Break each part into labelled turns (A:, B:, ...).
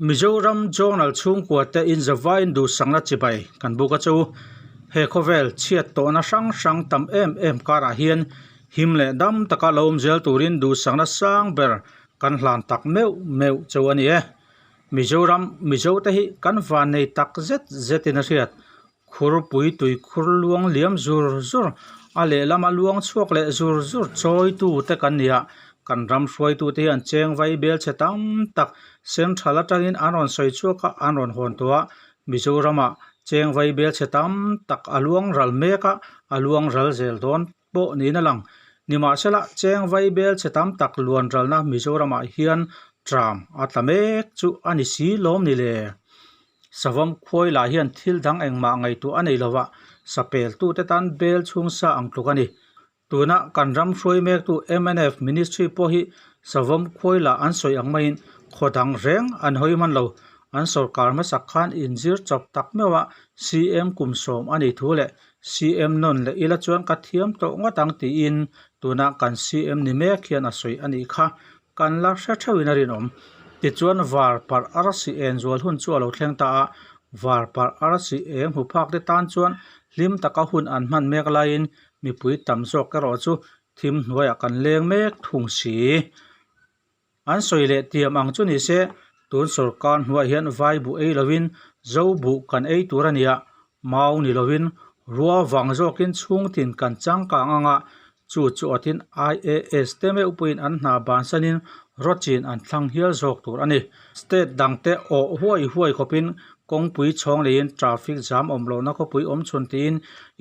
A: Mizoram Journal chhungkua te in zavaiin duhsakna chibai kan buk a chu. He khawvel chhiat tawhna hrang hrang tam em em karah hian him leh dam taka lo awm zel turin duhsakna sang ber kan hlan tak meuh meuh chu a ni e. Mizoram Mizo te hi kan vannei tak zet zetin a hriat. Khurpui tui khur luang liam zur zur a lehlama luang chhuak leh zur zur chawitu te kan ni a, kan ram hruaitu te hian cheng vai bel chhe tam tak central atangin an rawn sawi chhuak a, an rawn hawn tawh a, Mizoramah cheng vai bel chhe tam tak a luang ral mek a, a luang ral zel dawn pawh niin a lang. Nimahsela cheng vai bel chhe tam tak luan ralna Mizoramah hian tram a tla mek chu a ni si lawm ni le? Savawm khuai lah hian thil dang engmah ngaihtuah a nei lova, sapeltute tan bel chhung sa ang tluk a ni. Tuna kan ram hruai mektu mnf Ministry pawh hi savawm khuai lah an sawi ang maiin khaw dang reng an hawi hman lo. An sorkar hmasak khan inzir chawp tak meuh a CM kum sawm a nih thu leh CM nawn leh ila chuan ka thiam tawh ngawt ang tiin tuna kan CM ni mek hian a sawi a nih kha. Kan la hre theuhin a rinawm. Tichuan var parh arsi eng zual hun chu a lo thleng ta a, var parh arsi eng hmu phak te tan chuan hlim taka hun an hman mek laiin mipui tam zawk erawh chu thim hnuaiah kan leng mek thung si. An sawi leh tiam ang chu ni se, tun sawrkar hnuaiah hian vai buh ei lovin zo buh kan ei tur a nia, mau ni lovin rua vang zawkin chhungtin kan changkang anga Chu chu awtin IAS te meuh pawhin an hna bansanin rawchin an thlang hial zawk tur a ni. State dangte awh huai huai khawpin kawngpui chhawng leiin traffic jam awm lohna khawpui awm chhun tiin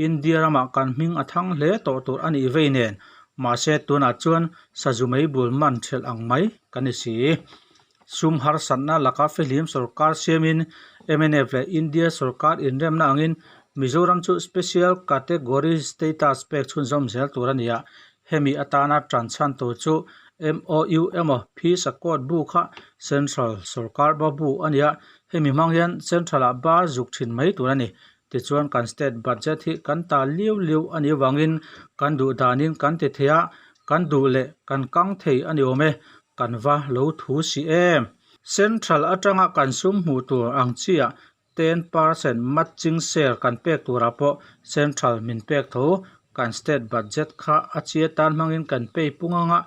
A: India ramah kan hming a thang hle tawh tur a nih vei nen. Mahse tunah chuan sazu mei bul man ṭhelh ang mai kan ni si. Sum harsatna laka fihlim sorkar siamin mnf leh India sorkar inremna angin Mizoram chu Special Category Status pek chhunzawm zel tur a ni a, hemi atana tan chhan tur chu MOU emaw Peace Accord bu kha Central sorkar ba bu a ni a, hemi hmang hian Central-ah ba zuk thin mai tur a ni. Tichuan kan State Budget hi kan ta liu liu a nih avangin kan duh danin kan ti thei a, kan duh leh kan kang thei a ni awm e. Kan va lo thu si em? Central atanga kan sum hmuh tur ang chiah 10% matching share kan pek turah pawh Central min pek tho. Kan state budget kha a chi atan hmangin kan pay pung anga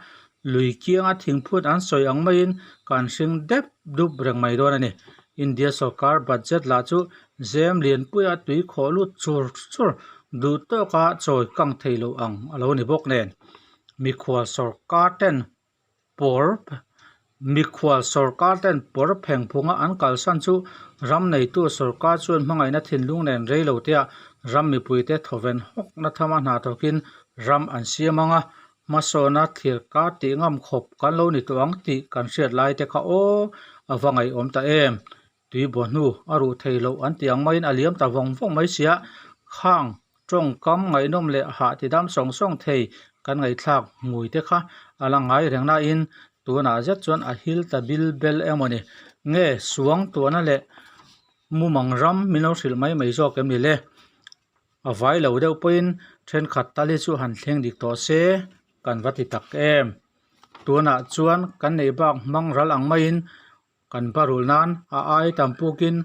A: lui kianga thingphut an sawi ang maiin kan hring dep dup reng mai dawn a ni. India sorkar budget lah chu zem lianpuia tui khawh lut chur chur duh tawka chawi kang thei lo ang a lo ni bawk nen. Mikhual sorkar ten Pawr Mikhual sorkar ten pawr pheng phunga an kalsan chu ram neitu sorkar chuan hmangaihna thinlung nen rei lo tea ram mipuite thawven hawkna thama hna thawkin ram an siam ang a, hmasawna thlir kar tih ngam khawp kan lo ni tawh ang tih kan hriat lai te kha aw a va ngaihawm ta em. Tui bua hnu a ruh thei loh an tih ang maiin a liam ta vawng vawng mai sia, khang tawngkam ngaihnawm leh hah ti dam sawng sawng thei kan ngaihthlak hmui te kha a la ngai reng nain tunah zet chuan a hil ta bil bel emaw ni nge suang tuahna leh mumang ram min lo hrilh mai mai zawk em ni le? A vai lo deuh pawhin thenkhat tal hi chu han thleng dik tawh se kan va ti tak em. Tunah chuan kan neih bak hmang ral ang maiin Kan ba rul nan a ai tam pukin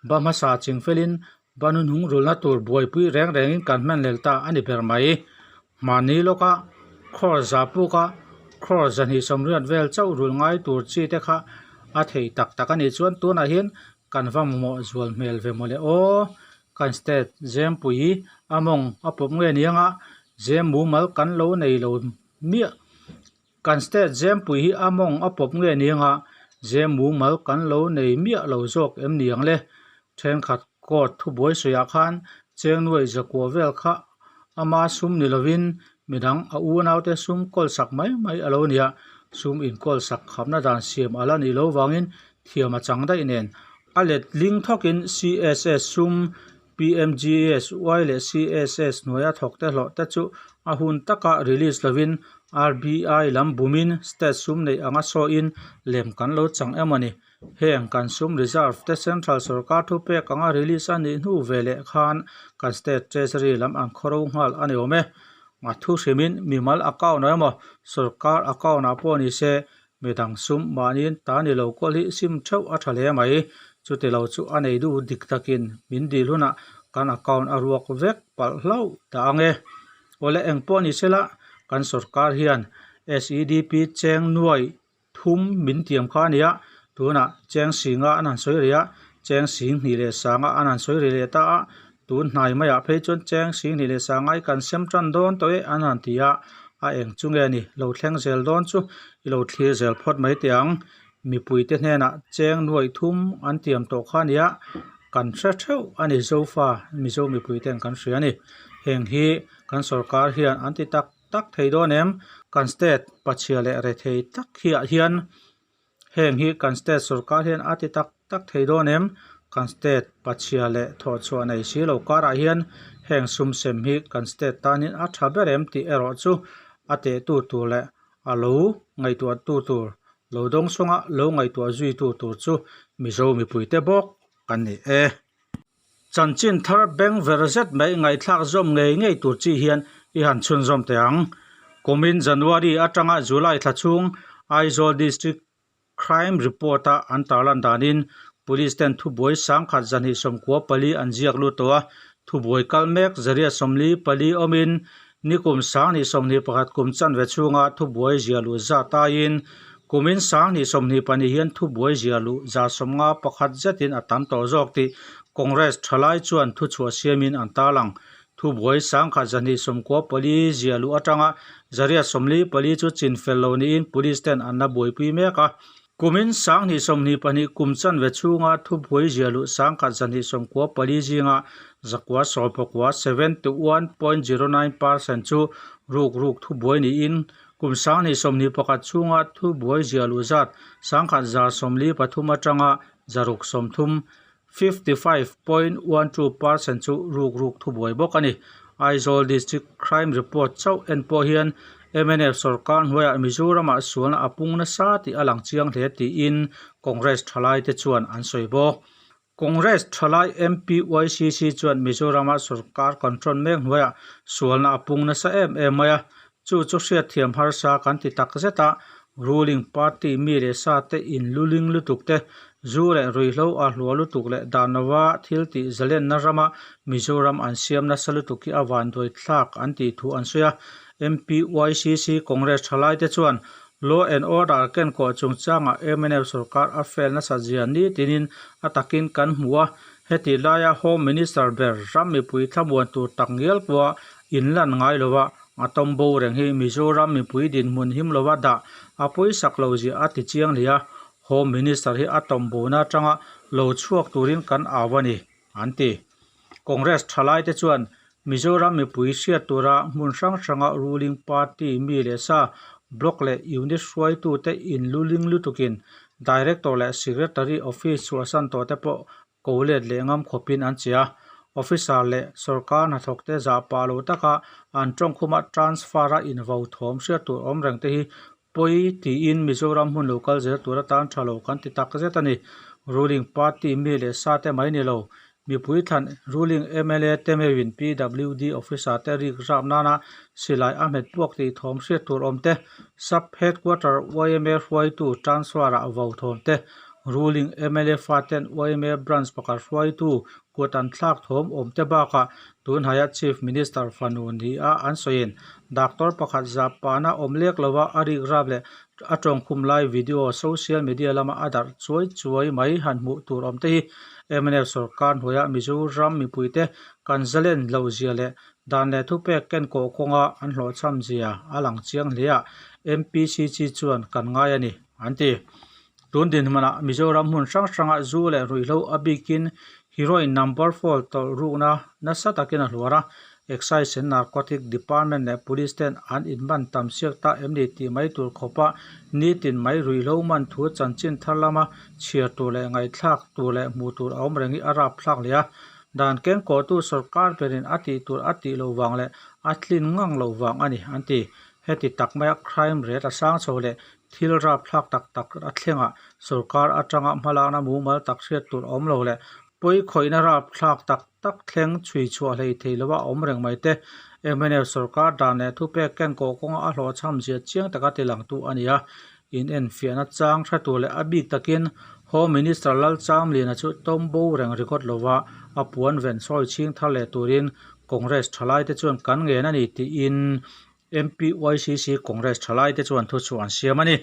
A: ba hmasa ching felin ba hnuhnung rulna tur buaipui reng rengin kan hman lel ta a ni ber mai. Mahni lawka crore za puka crore zahnih sawmriat vel chauh rul ngai tur chi te kha a thei tak tak a nih chuan tunah hian kan va mamawh zual hmel ve mawle aw. Kan state Zempui a mawng a pawp nge nianga zem mumal kan lo nei lo miah. Kan state Zempui hi a mawng a pawp nge nianga zem mumal kan lo nei miah lo zawk em ni ang le? Thenkhat court thubuai sawiah khan Chengnuai zakua vel kha ama sum ni lovin midang a unaute sum kawl sak mai mai a lo nia, sum inkawl sak khapna dan siam a la nih lo vangin thiam a chang daih nen a let ling thawkin CSS sum PMGSY leh CSS hnuaia thawkte hlawh te chu a hun taka release lovin RBI lam bumin state sum neih anga sawiin lem kan lo chang em a ni. Heng kan sum reserve te central sorkar thupek anga release a nih hnu ve leh khan kan state treasury lam an khawro nghal a ni awm e. A thu hrimin mimal account ah emaw sorkar account ah pawh ni se. Midang sum mahniin ta ni lo kawl hi sim theuh a tha hle mai. Chuti lo chu a nei duh dik takin min dil hunah kan account a ruak vek palh hlauh dah ang e. Awle eng pawh ni sela kan sorkar hian SEDP cheng nuai thum min tiam kha a nia, tunah cheng singa an han sawi rih a, cheng sing hnih leh sanga an han sawi rih leh ta a, tun hnai maiah phei chuan cheng sing hnih leh sanga i kan sem tan dawn tawh e an han ti a, a eng chu nge ni lo thleng zel dawn chu i lo thlir zel phawt mai teh ang. Mipuite hnenah cheng nuaih thum an tiam tawh kha a nia, kan hre theuh a ni Zofa Mizo mipuiten kan hria a ni. Heng hi kan sorkar hian an ti tak tak thei dawn em? Kan state pachhia leh rethei tak hiah hian heng hi kan state sorkar hian a ti tak tak thei dawn em? Kan state pachhia leh thawhchhuah nei si lo karah hian heng sum sem hi kan state tanin a tha ber em tih erawh chu a tehtu tur leh a lo ngaihtuahtu tur, lo dawng sawnga lo ngaihtuah zuitu tur chu Mizo mipuite bawk kan ni e. Chanchin thar beng ver zet mai ngaihthlak zawm ngei ngei tur chi hian i han chhunzawm teh ang. Kumin January atanga July thla chhung Aizawl District Crime Report-a an tarlan danin Police ten thubuai sangkhat zahnih 94 an ziak lut tawh a, thubuai kal mek zariat 44 awmin nikum 2021 kum chanve chhunga thubuai ziah luh zat aiin kumin 2022 hian thubuai ziah luh 51 zetin a tam tawh zawk tih Congress thalai chuan thuchhuah siamin an tarlang. Thubuai 1294 ziah luh atanga zariat 44 chu chinfel lo niin Police ten an la buaipui mek a. Kumin 2022 kum chanve chhunga thubuai ziah luh 1294 zinga 119, 71.09 percent, chu ruk ruk thubuai niin kum 2021 chhunga thubuai ziah luh zat 1133 atanga 630, 55.12 percent, chu ruk ruk thubuai bawk a ni. Aizawl District Crime Report chauh en pawh hian mnf sorkar hnuaiah Mizoramah sualna a pung nasa tih a lang chiang hle tiin Congress thalaite chuan an sawi bawk. Congress thalai MPYCC chuan Mizorama sorkar control mek hnuaiah sualna a pung nasa em em mai a, chu chu hriatthiam harsa kan ti tak zet a, ruling party mi leh sa te in luling lutuk te, zu leh ruihhlo a hlua lutuk leh dan lova thil tih zalenna rama Mizoram an siam nasa lutuk hi a vanduai thlak an tih thu an sawi a. MPYCC Congress thalaite chuan Law and Order kenkawh chungchangah mnf sorkar a fail nasat zia nitinin a takin kan hmu a, heti laia Home Minister ber ram mipui thlamuan tur tak ngial pawha inlan ngai lova a tawm bo reng hi Mizoram mipui dinhmun him lova dah a pawisak lo zia a ti chiang hle a, Home Minister hi a tawm bona atanga lo chhuak turin kan au a ni, an ti. Congress thalaite chuan Mizoram mipui hriat tura hmun hrang hranga ruling party mi leh sa, block leh unit hruaitute inluling lutukin Director leh Secretary office chhuahsan tawhte pawh ko let leh ngam khawpin an che a. Officer leh sorkar hnathawkte zah pah lo taka an tawngkhuma transfer-a invo thawm hriat tur awm reng te hi pawi tiin Mizoram hmun lo kal zel tur atan tha lo kan ti tak zet a ni. Ruling party mi leh sa te mai ni lo, mipui thlan ruling mla te meuhin PWD officer te rik rap nana silai a hmet puak tih thawm hriat tur awm te, Sub Headquarter yma hruaitu transfer-ah vo thawm te, Ruling mla faten yma branch pakhat hruaitu kut an thlak thawm awm te bakah tunhnaia Chief Minister fanu ni a an sawiin doctor pakhat zah pahna awm lek lova a rik rap leh a tawngkhum lai video social media lama a darh chuai chuai mai han hmuh tur awm te hi mnf sorkar hnuaia Mizoram mipuite kan zalen loh zia leh dan leh thupek kenkawh kawnga an hlawhchham zia a lang chiang hle a, MPCC chuan kan ngai a ni, an ti. Tun dinhmunah Mizoram hmun hrang hrangah zu leh ruihhlo a bikin heroin number four tawlh rukna nasa takin a hluar a, Excise and Narcotic Department leh Police ten an inman tam siak ta em ni tih mai tur khawpa nitin mai ruihhlo man thu chanchin thar lama chhiar tur leh ngaihthlak tur leh hmuh tur a awm reng hi a rapthlak hle a. Dan kengkawhtu sorkar berin a tih tur a tih loh vang leh a tlin ngang loh vang a ni, an ti. Heti tak maia crime rate a sang chho leh Thil rapthlak tak tak a thlengah sorkar atanga hmalakna mumal tak hriat tur a awm lo leh pawi khawihna rapthlak tak tak thleng chhui chhuah hlei thei lova a awm reng mai te. Mnf sorkar dan leh thupek kenkawh kawnga a hlawhchham zia chiang taka tilangtu a ni a. In enfiahna chang hre tur leh a bik takin Home Minister Lalchamliana chu tawmbo reng record lova a puan ven sawi chhing thar leh turin Congress thalaite chuan kan ngen a ni tiin MPYCC Congress thalaite chuan thuchhuah an siam a ni.